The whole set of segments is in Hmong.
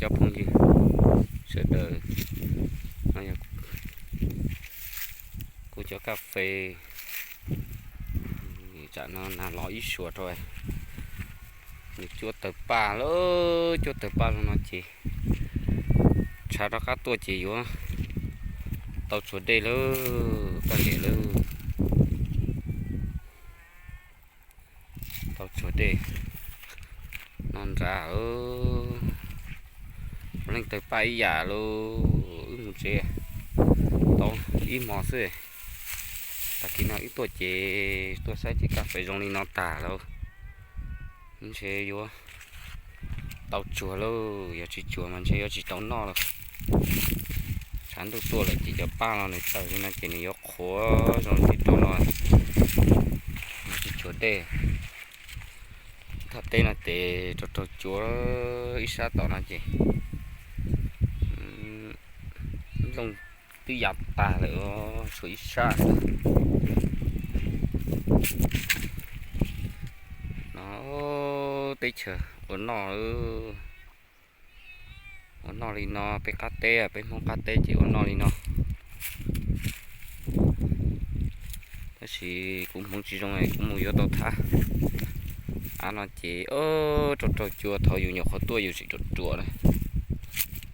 cov phooj ywg sawv daws, no yog kuv cov kas fes, tsam no nag los ib suav rau, nws cuab tawg paj lawm, cuab tawg paj zoo no ces tshav rov qab tuaj ces yuav tau tsuag dej lawm, kaj liam lawm. Tau tsuag dej no nrad, leej tawg paj ib yam lauj, wb mus tsev tau ib hmo xwb. Tag kis no wb tuaj ces tuaj saib ces kas fes zoo li no tag lauj, ntshe yuav tau tsuag lauj, yog tsis tsuag mas ntshe yuav tsis tau noj lawm. Tshav ntuj tuaj lawm ces cov paj los nws tawg li no ces nws yuav qhuav zoo li rau no, nws tsis tsuag dej. Thaj teb no ces raug raug cua ib sab tom no ces nplooj twb ya tag lawm, tshuav ib sab xwb. No teb chaws ua noj, ua noj li no, peb qab teb, peb Hmoob qab teb ces ua noj li no. Tab sis kuv hmoov tsis zoo, kuv mus yuav tau thab av no ces raug raug cua, thaum yus nyuam qhuav tuaj yus tsis ruam ruam na,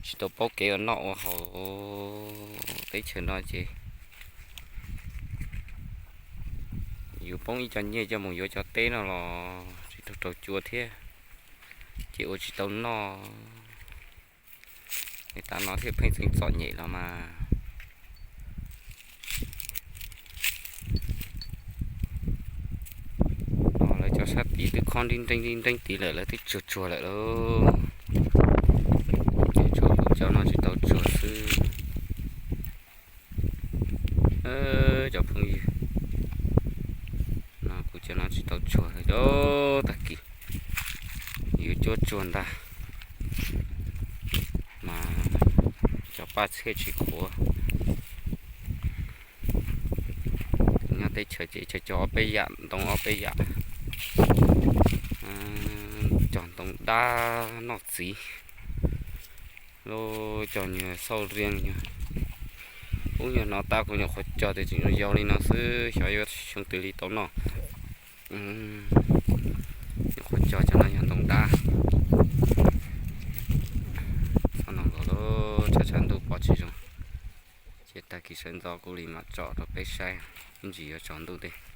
tsis tau paub kev ua noj ua haus teb chaws no ces yus poob ib co nyiaj coj mus yuav cov teb no los tsis raug raug cua thiab, ces ua tsis tau noj. Es tav no thiaj pheej txeev txom nyem los mas. No lawv cov sab tid twb khob nrib nreeb nrib nreeb tid lawm, lawv twb tsuag tsuag lawm lauj. Tshuav kuv cov no tsis tau tsuag xwb. Cov phooj ywg, no kuv cov no tsis tau tsuag, tag kis yuav cuab tsuag ntag mas cov paj txhiaj tsis qhuav. Nyob teb chaws ces cog cog ob peb yam ntoo, ob peb yam, cog ntoo dab noj txiv, lub cog nyuag xauj riab nyuag, ub, nyuag hnov tab kuv nyuam qhuav cog tias tseem yau li no xwb, xyov yuav xyoo twg li tau noj. Nyuam qhuav cog cov no yog ntoo dab. Txhob no nkaus lauj, tshav tshav ntuj pom tsis zoo. Ces tag kis sawv ntxov kuv li mam tsom rau peb saib, ib ntsis yuav tsaus ntuj thiab.